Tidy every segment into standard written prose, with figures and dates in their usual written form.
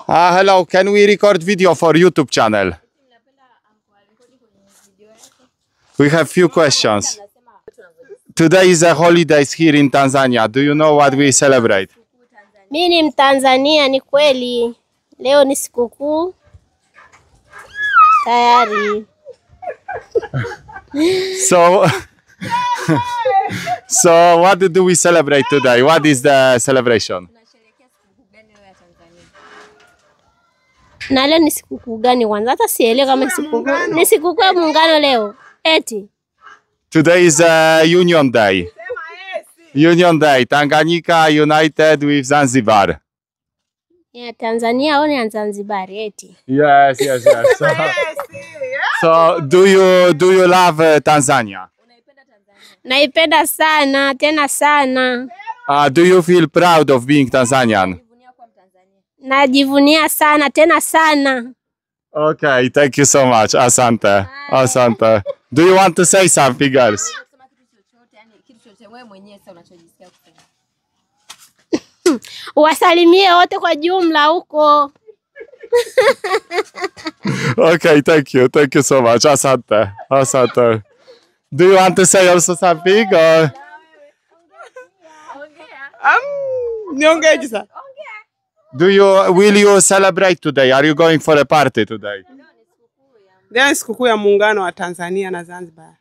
Hello, can we record video for YouTube channel? We have few questions. Today is a holidays here in Tanzania. Do you know what we celebrate? Mimi ni Mtanzania, ni kweli. Leo ni sikukuu. Tayari. So what do we celebrate today? What is the celebration? Na leo ni sikukuu gani kwanza? Hata sielewi kama ni sikukuu. Ni sikukuu ya Muungano leo. Eti. Today is Union Day. Union Day. Tanganyika united with Zanzibar. Yeah, Tanzania au ni Zanzibar eti. Yes, yes, yes. So do you love Tanzania? Naipenda sana, tena sana. Do you feel proud of being Tanzanian? Najivunia sana, tena sana. Okay, thank you so much. Asante. Asante. Do you want to say something else? Wasalimie wote kwa jumla huko. Okay, thank you. Thank you so much. Asante. Asante. Do you want to say also something or? Niongeje sasa. Will you celebrate today? Are you going for a party today? Leo ni sikukuu ya Muungano wa Tanzania na Zanzibar.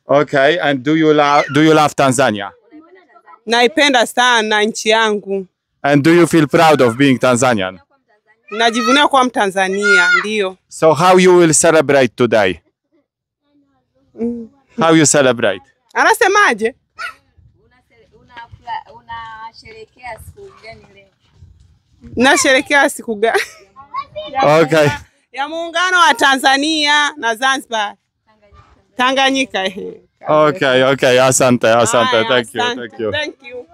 Okay, and do you love Tanzania? Naipenda sana nchi yangu. And do you feel proud of being Tanzanian? Najivunia kuwa Mtanzania, ndio. So how you will celebrate today? How you celebrate? Anasemaje? Unasherehekea siku gani leo? Nasherehekea siku gani? Okay. Ya Muungano wa Tanzania na Zanzibar. Tanganyika. Okay, okay, asante, asante. Haya, Thank you, asante. thank you. Thank you.